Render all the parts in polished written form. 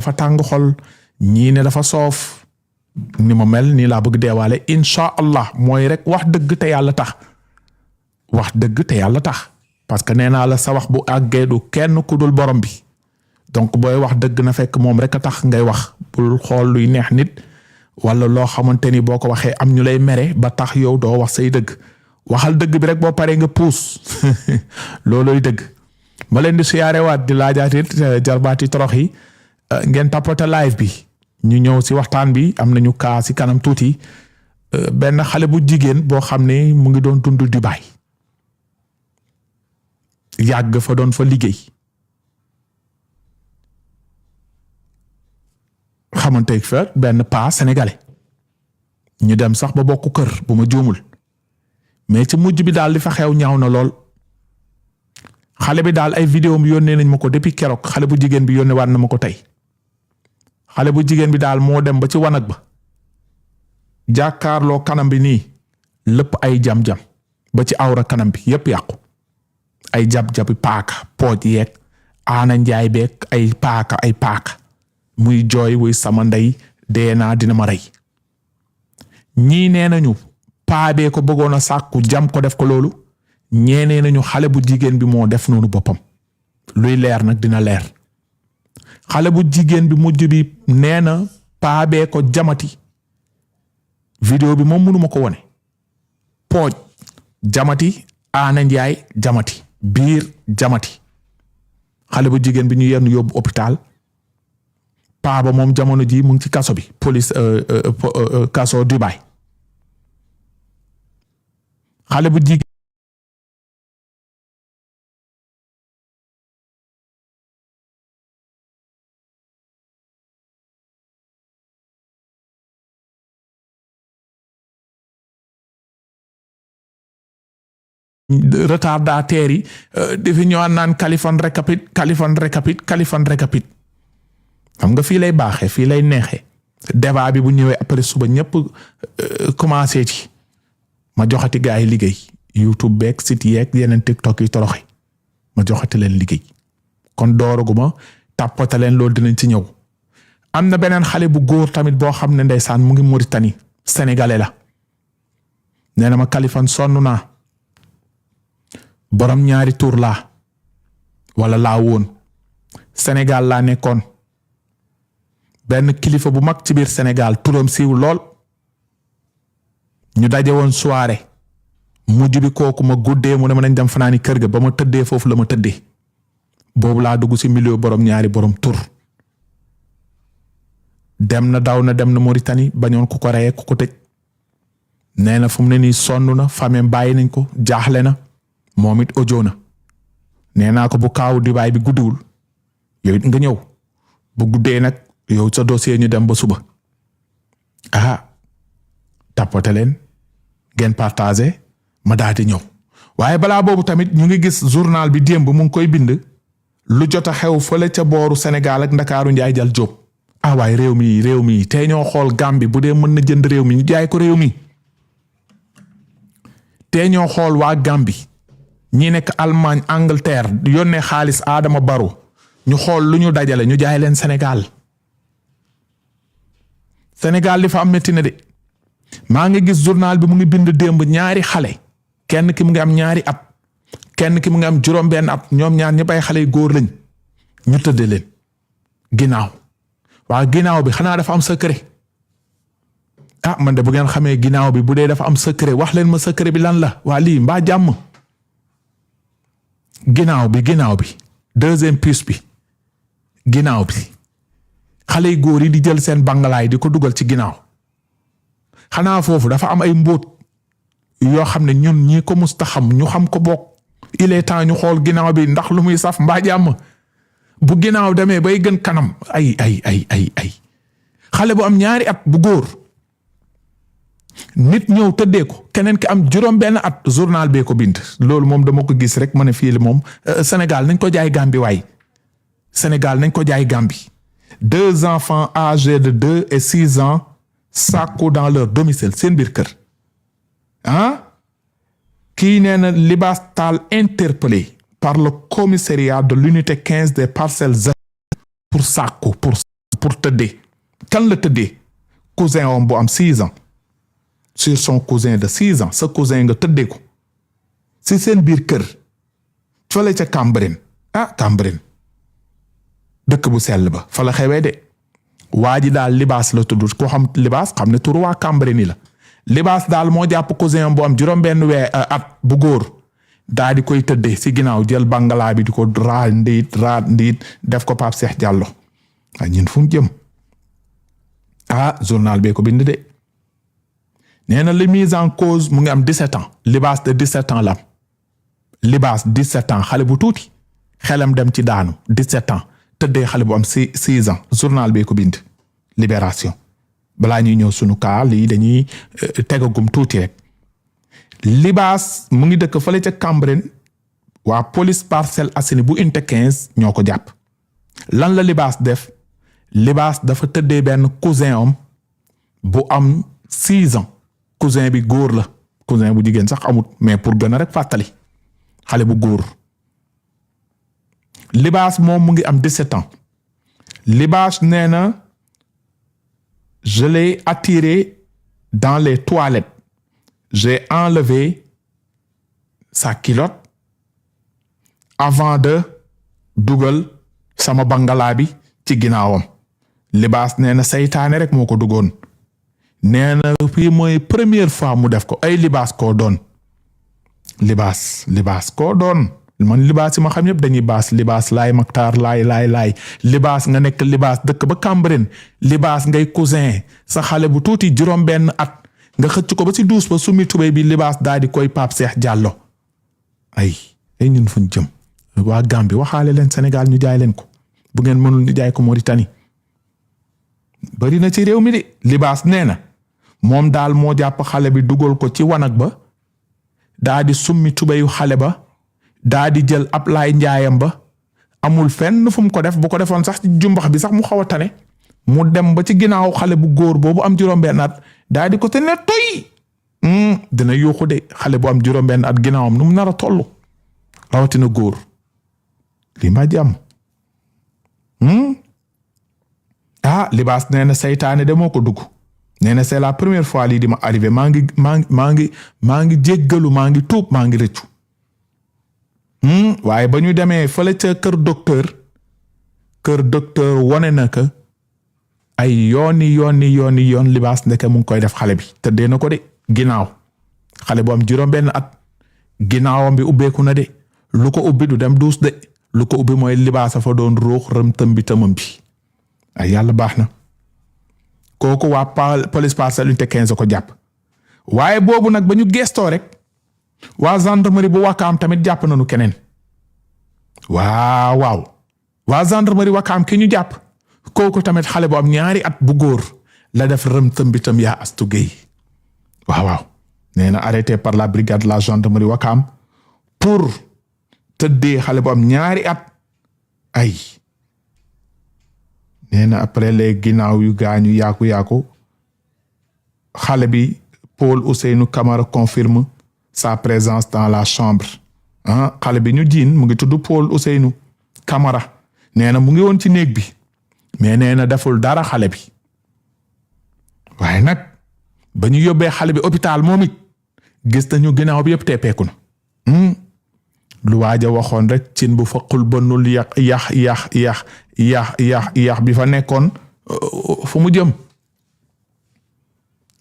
dafa tàng xol ñii ne dafa soof ni ma mel nii laa bëgg deewaale incha allah mooy rek wax dëgg te yàlla tax wax dëgg te yàlla tax parce que nee naa la sa wax bu àggee du kenn ku dul borom bi donc booy wax dëgg na fekk moom rek a tax ngay wax bul xool luy neex nit wala loo xamante ni boo ko waxee am ñu lay mere ba tax yow doo wax say dëgg waxal dëgg bi rek boo paree nga puus looloy dëgg ma leen di siyaarewaat di laajaatit jarbaati torox yi ngeen tapote live bi ñu ñëw si waxtaan bi am nañu kaa si kanam tuuti benn xale bu jigéen boo xam ne mu ngi doon dund Dubaï yàgg fa doon fa liggéey xamanteeg fa benn paa sénégalais ñu dem sax ba bokku kër bu ma juumul mais ci mujj bi daal li fa xew ñaaw na lool xale bi daal ay vidéo mi yónnee nañ ma ko depuis keroog xale bu jigéen bi yónnee waat na ma ko tey xale bu jigéen bi daal moo dem ba ci wanag ba jàkkaarloo kanam bi nii lépp ay jam-jam ba ci awra kanam bi yépp yàqu ay jab-jabi paaka pooj yeeg aana njaay beeg ay paaka muy jooy wuy sama ndey dee naa dina ma rey ñii nee nañu paabee ko bëggoon a sàkku jam ko def ko loolu ñeenee nañu xale bu jigéen bi moo def noonu boppam luy leer nag dina leer xale bu jigéen bi mujj bi nee na paabee ko jamati vidéo bi moom mënuma ko wone pooj jamati aana njaay jamati biir jamati xale bu jigéen bi ñu yenn yóbbu hôpital paaba moom jamono ji mu ngi ci kaso bi police kaso Dubai xale bu jigéen retardataires yi dafa ñëwaat naan Kaliphone récapite xam nga fii lay baaxee fii lay neexee débat bi bu ñëwee après suba ñëpp commencé ci ma joxati gaa yi liggéey YouTube beeg site yeeg yeneen TikTok yi toroxi ma joxati leen liggéey kon dooraguma tàppata leen loolu dinañ ci ñëw am na beneen xale bu góor tamit boo xam ne ndeysaan mu ngi Mauritanie sénégalais la nee na ma Kaliphone sonn naa borom ñaari tur laa wala laa woon Sénégal laa nekkoon benn kilifa bu mag ci biir Sénégal turam siiw lool ñu daje woon soirée mujj bi kooku ma guddee mu ne ma nañ dem fanaani kër ga ba ma tëddee foofu la ma tëddee boobu laa dugg ci milieu borom ñaari borom tur dem na daw na dem na Mauritanie bañoon ku ko reyee ku ko tëj nee na fu mu ne nii sonn na famille bàyyi nañ ko jaaxle na moom it audio na nee naa ko bu kaaw Dubaay bi guddiwul yow it nga ñëw bu guddee nag yow sa dossier ñu dem ba suba tapote leen ngeen partagé ma daal di ñëw waaye balaa boobu tamit ñu ngi gis journal bi démb mu ngi koy bind lu jot a xew fële ca booru Sénégal ak Ndakaaru njaay jal Jóob waaye réew mi tey ñoo xool Gambie bu dee mën na jënd réew mi ñu jaay ko réew mi tey ñoo xool waa Gambie ñi nekk Allemagne Angleterre yónnee xaalis Adama Barrow ñu xool lu ñu dajale ñu jaay leen Sénégal li fa am metti na de maa ngi gis journal bi mu ngi bind démb ñaari xale kenn ki mu ngi am ñaari at kenn ki mu ngi am juróom-benn at ñoom ñaar ñëpp ay xale yu góor lañ ñu tëddee leen ginnaaw bi xanaa dafa am secret man de bu ngeen xamee ginnaaw bi bu dee dafa am secret wax leen ma secret bi lan la waa lii mbaa jàmm ginnaaw bi deuxième puce bi ginnaaw bi xale yu góor yi di jël seen bangalaay di ko dugal ci ginnaaw xanaa foofu dafa am ay mbóot yoo xam ne ñun ñi ko musta xam ñu xam ko bokk il est temps ñu xool ginnaaw bi ndax lu muy saf mbaa jàmm bu ginnaaw demee bay gën kanam ay xale bu am ñaari at bu góor nit ñëw tëddee ko keneen ki am juróom-benn at journal bee ko bind loolu moom dama ko gis rek ma ne fii moom Sénégal nañ ko jaay Gambie waay Sénégal nañ ko jaay Gambie 2 enfants âgés de 2 et 6 ans sàkku dans leur domicile seen biir kër kii nee na Libaas Taal interpellé par le commissariat de l'unité 15 des Parcelles pour sàkku pour tëddee kan la tëddee cousin om bu am 6 ans sur son cousin de 6 ans sa cousin nga tëddee ko si seen biir kër fële ca Cambérène Cambérène dëkk bu sell ba fa la xewee de waa ji daal libaas la tudd ko xam libaas xam ne turu waa Cambérène la libaas daal moo jàpp cousin bu am juróom-benn at bu góor daa di koy tëddee si ginnaaw jël bangalaa bi di ko raat ndiit def ko Pape Cheikh Diallo ñun fu mu jëm journal bee ko bind de nee na li mise en cause mu ngi am 17 ans libaas de 17 ans la am libaas 17 ans xale bu tuuti xelam dem ci daanu 17 ans tëddee xale bu am 6 ans journal bee ko bind Libération balaa ñuy ñëw sunu kaa lii dañuy tegagum tuuti rek libaas mu ngi dëkk fële ca Cambérène waa police Parcelles Assainies bu unité 15 ñoo ko jàpp lan la libaas def libaas dafa tëddee benn cousin am bu am 6 ans cousin bi góor la cousin bu jigéen sax amut mais pour gën a rek fàttali xale bu góor libaas moom mu ngi am 17 ans libaas nee na je l'ai attiré dans les toilettes j'ai enlevé sa culotte avant de dugal sama bangalaa bi ci ginnaawam libaas nee na saytaane rek moo ko dugoon nee na fii mooy première fois mu def ko ay libaas koo doon libaas koo doon man libaas yi ma xam yëpp dañuy baas libaas laay maktaar laay libaas nga nekk libaas dëkk ba Cambérène libaas ngay cousin sa xale bu tuuti juróom-benn at nga xëcc ko ba ci duus ba sumi tubéy bi libaas daal di koy Pape Cheikh Diallo ay ñun fuñ jëm waa Gambie waxaale leen Sénégal ñu jaay leen ko bu ngeen mënul ñu jaay ko Mauritanie bari na ci réew mi de libaas nee na moom daal moo jàpp xale bi dugal ko ci wanag ba daa di summi tubéyu xale ba daa di jël ab laay njaayam ba amul fenn fu mu ko def bu ko defoon sax ci jumbax bi sax mu xaw a tane mu dem ba ci ginnaaw xale bu góor boobu am juróom-benn at daa di ko te ne toy dina yuuxu de xale bu am juróom-benn at ginnaawam nu mu nar a toll rawatina góor lii mbaa jàmm libaas nee na saytaane de moo ko dugg nee na c'est la première fois lii di ma arrivé maa ngi jéggalu maa ngi tuub maa ngi rëccu waaye ba ñu demee fële ca kër docteur wone na que ay yoon libaas ndeke mu ngi koy def xale bi tëddee na ko de ginnaaw xale bu am juróom-benn at ginnaawam bi ubbeeku na de lu ko ubbi du dem duus de lu ko ubbi mooy libaasa fa doon ruux rëm tëmam bi ay yàlla baax na kooku waa police Parcelles unité 15 ko jàpp waaye boobu nag ba ñu gestoo rek waa gendarmerie bu Wakaam tamit jàpp nañu keneen waaw waa gendarmerie Wakaam ki ñu jàpp kooku tamit xale bu am 2 at bu góor la def rëm tëmbitam yaa Astu Gueye waaw nee na arrêté par la brigade de la gendarmerie Wakaam pour tëddee xale bu am 2 at ay nee na après les ginnaaw yu gaañu yaaku xale bi Paul Ousseynou Camara confirme sa présence dans la chambre xale bi ñu jiin mu ngi tudd Paul Ousseynou Camara nee na mu ngi woon ci néeg bi mais nee na deful dara xale bi waaye nag ba ñu yóbbee xale bi hôpital moom it gis nañu ginnaaw bi yëpp teppeeku na lu waaja waxoon rek cin bu faqul bënnul yax bi fa nekkoon fu mu jëm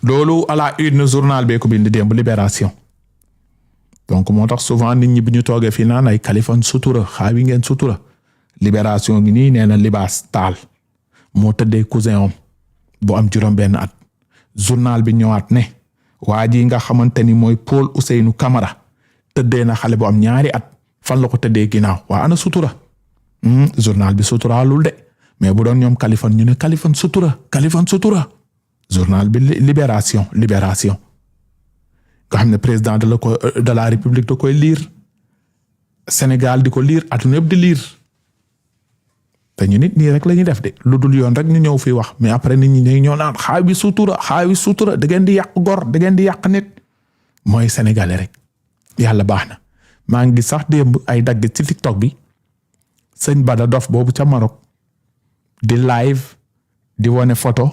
loolu à la une journal bee ko bind démb Libération donc moo tax souvent nit ñi bi ñu toogee fii naan ay Kaliphone sutura xaawi ngeen sutura Libération ngi nii nee na libaas taal moo tëddee cousin om bu am juróom-benn at journal bi ñëwaat ne waa ji nga xamante ni mooy Paul Ousseynou Camara tëddee na xale bu am 2 at fan la ko tëddee ginnaaw waa ana sutura journal bi suturaalul de mais bu doon ñoom Kaliphone ñu ne Kaliphone sutura journal bi Libération nga xam ne président de la République da koy lire Sénégal di ko lire adduna yëpp di lire te ñu nit nii rek la ñuy def de lu dul yoon rek ñu ñëw fi wax mais après nit ñi ñoo naan xaawi sutura da ngeen di yàq gor da ngeen di yàq nit mooy sénégalais rek yàlla baax na maa ngi sax démb ay dagg ci TikTok bi sëñ Bada dof boobu ca Maroc di live di wane photo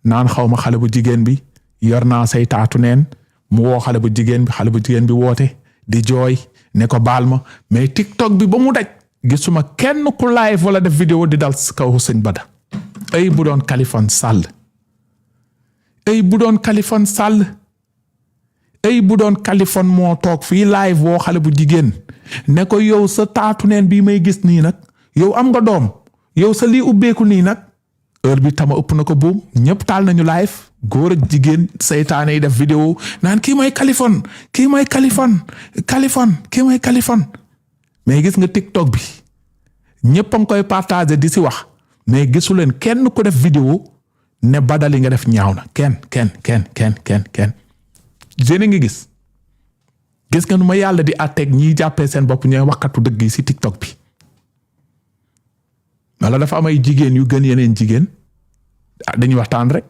naan xawma xale bu jigéen bi yor naa say taatu neen mu woo xale bu jigéen bi woote di jooy ne ko baal ma mais TikTok bi ba mu daj gisuma kenn ku live wala def vidéo di dal kaw sëñ Bada ay bu doon Kaliphone Sall ay bu doon Kaliphone Sall ay bu doon Kaliphone moo toog fii live woo xale bu jigéen ne ko yow sa taatu neen bii may gis nii nag yow am nga doom yow sa lii ubbeeku nii nag heure bi tama ëpp na ko buum ñëpp taal nañu live góor ak jigéen saytaane yi def vidéo naan kii mooy Kaliphone kii mooy Kaliphone mais gis nga TikTok bi ñëpp a ngi koy partager di si wax mais gisu leen kenn ku def vidéo ne Bada li nga def ñaaw na kenn jéene ngi gis nga nu ma yàlla di àtteeg ñiy jàppee seen bopp ñooy waxkatu dëgg yi si TikTok bi wala dafa am ay jigéen yu gën yeneen jigéen dañuy waxtaan rek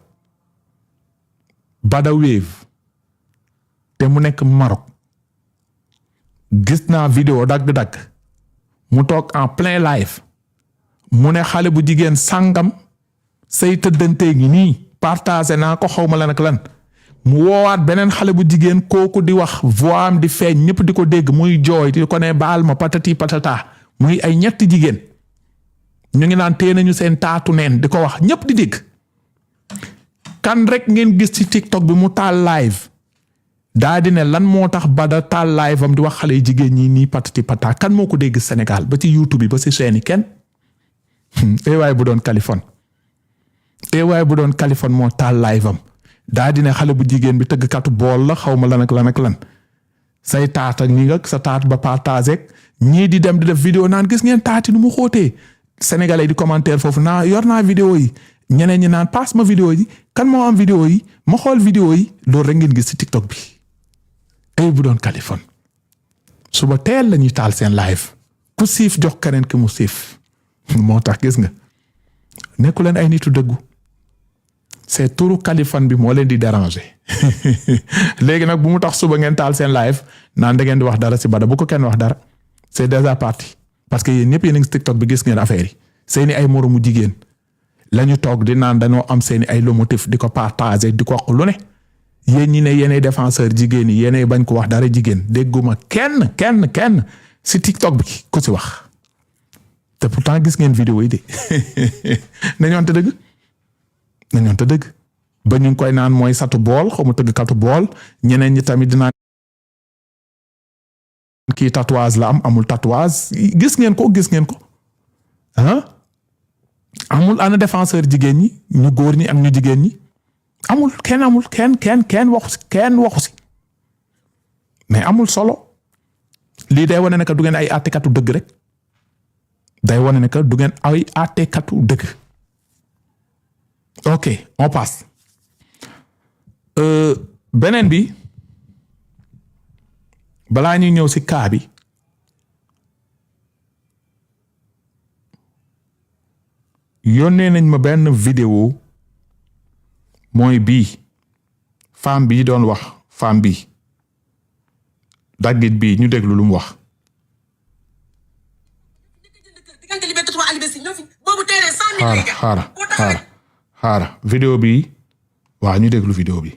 Bada Wave te mu nekk Maroc gis naa vidéo dagg-dagg mu toog en plein live mu ne xale bu jigéen sàngam say tëddantee ngi nii partagé naa ko xawma lan ak lan mu woowaat beneen xale bu jigéen kooku di wax voix am di feeñ ñëpp di ko dégg muy jooy di ko ne baal ma patati patata muy ay ñetti jigéen ñu ngi naan tee nañu seen taatu neen di ko wax ñëpp di dégg kan rek ngeen gis ci TikTok bi mu taal live daa di ne lan moo tax Bada taal live am di wax xale jigéen ñi nii patati patata kan moo ko dégg Sénégal ba ci YouTube bi ba ci chaîne yi kenn waaye bu doon Kaliphone bu doon Kaliphone moo taal live am daa di ne xale bu jigéen bi tëggkatu bool la xaw ma lan ak lan say taat ak ñi nga sa taat ba partagé ñii di dem di def vidéo naan gis ngeen taati nu mu xóotee sénégalais di commentaire foofu naa yor naa vidéo yi ñeneen ñi naan passe ma vidéo yi kan moo am vidéo yi ma xool vidéo yi loolu rek ngeen gis ci TikTok bi ay bu doon Kaliphone suba teel la ñuy taal seen live ku siif jox keneen ki mu siif moo tax gis nga nekku leen ay nitu dëggu c'est turu Kaliphone bi moo leen di déranger léegi nag bu mu tax suba ngeen taal seen live naan da ngeen di wax dara ci Bada bu ko kenn wax dara c'est déjà parti parce que yéen ñëpp yéen a ngi TikTok bi gis ngeen affaire yi seeni ay moromu jigéen lañu toog di naan dañoo am seeni ay lomotif di ko partager di ko wax lu ne yéen ñi ne yéenay défenseur jigéen yi yéenay bañ ko wax dara jigéen dégguma kenn ci TikTok bi ku ci wax te pourtant gis ngeen vidéo yi de nañoonte dëgg ba ñu ngi koy naan mooy satu bool xaw ma tëggkatu bool ñeneen ñi tamit dinaan kii tatouage la amul tatouage gis ngeen ko amul ana défenseur jigéen ñi ñu góor ñi ak ñu jigéen ñi amul kenn waxu si mais amul solo lii day wane ne que du ngeen ay àttekatu dëgg rek day wane ne que du ngeen ay àttekatu dëgg ok on passe beneen bi balaa ñuy ñëw ci cas bi yónnee nañ ma benn vidéo mooy bii femme bi doon wax femme bi daggit bii ñu déglu lu mu wax. xaara vidéo bi waaw ñu déglu vidéo bi.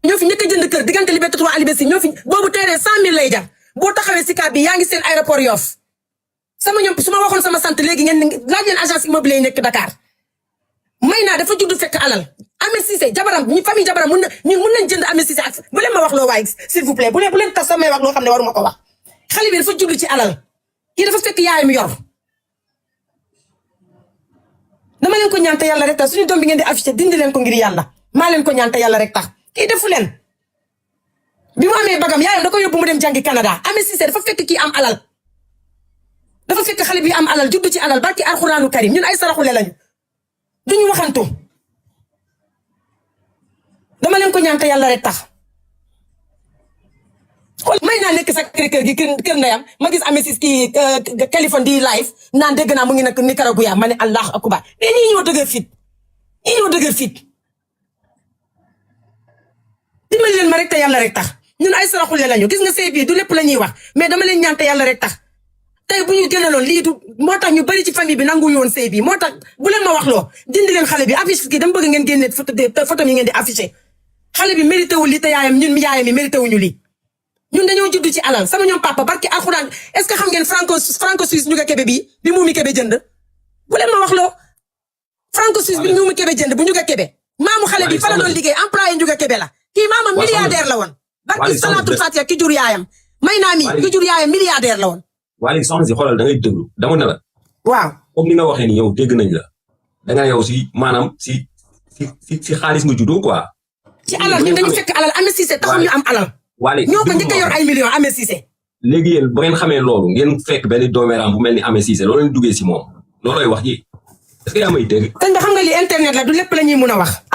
ñoo fi njëkk a jënd kër diggante Liberté 3 Alibesi ñoo fi boobu terrain 100 000 lay jar boo taxawee si kaa bi yaa ngi seen aéroport Yoff sama ñoom su ma waxoon sama sant léegi ngeen laaj leen agence immobilier yi nekk Dakar may naa dafa judd fekk alal Amé Cissé jabaram ñi famille jabaram mun nañ jënd Amé Cissé ak bu leen ma wax loo waaye s'il vous plaît bu leen tax samay wax loo xam ne waruma ko wax xale bi dafa judd ci alal kii dafa fekk yaayam yor dama leen ko ñaan te yàlla rek tax suñu doom bi ngeen di affiché dindi leen ko ngir yàlla maa leen ko ñaan te yàlla rek tax kii defu leen bi mu amee bagam yaayam da ko yóbbu mu dem jàngi Canada Amé Cissé dafa fekk kii am alal dafa fekk xale bi am alal judd ci alal barki alxuraanu karim ñun ay saraxule lañu duñu waxantu dama leen ko ñaan te yàlla rek tax may naa nekk sa kër gi kër ndeyam ma gis Amé Cissé kii Kaliphone di live naan dégg naa mu ngi nekk Nicaragua ma ne Allahu akbar mais ñii ñoo dëgër fit dimbali leen ma rek te yàlla rek tax ñun ay saraxule lañu gis nga sëy bii du lépp la ñuy wax mais dama leen ñaan te yàlla rek tax tey bu ñu génneloon lii du moo tax ñu bari ci famille bi nanguñu woon sëy bi moo tax bu leen ma wax loo dindi leen xale bi affiche gi dama bëgg ngeen génne photo yi ngeen di affiché xale bi mérité wul li te yaayam ñun yaayam yi mérité wuñu lii ñun dañoo judd ci alal sama ñoom papa barki alxuraan est-ce que xam ngeen franco suisse ñu nga kebe bi Moumi Kebe jënd bu leen ma wax loo franco suisse bi Moumi Kebe jënd bu ñu nga kebe maamu xale bi fa la doon liggéey employé ñu nga kebe la kii maama milliardaire la woon barki salatu fatiha ki jur yaayam may naa mi ki jur yaayam milliardaire la woon waaye soxna si xoolal da ngay déglu dama ne la waaw comme ni nga waxee ni yow dégg nañ la da nga yow si maanaam si xaalis nga juddoo quoi ci alal ñun dañu fekk alal Amé Cissé taxul ñu am alal ñoo ko njëkk a yor ay millions Amé Cissé léegi yéen bu ngeen xamee loolu ngeen fekk benn doomeeraam bu mel ni Amé Cissé loolu leen duggee si moom loolooy wax ji est-ce que yaa may dégg kañ nga xam nga li internet la du lépp la ñuy mun a wax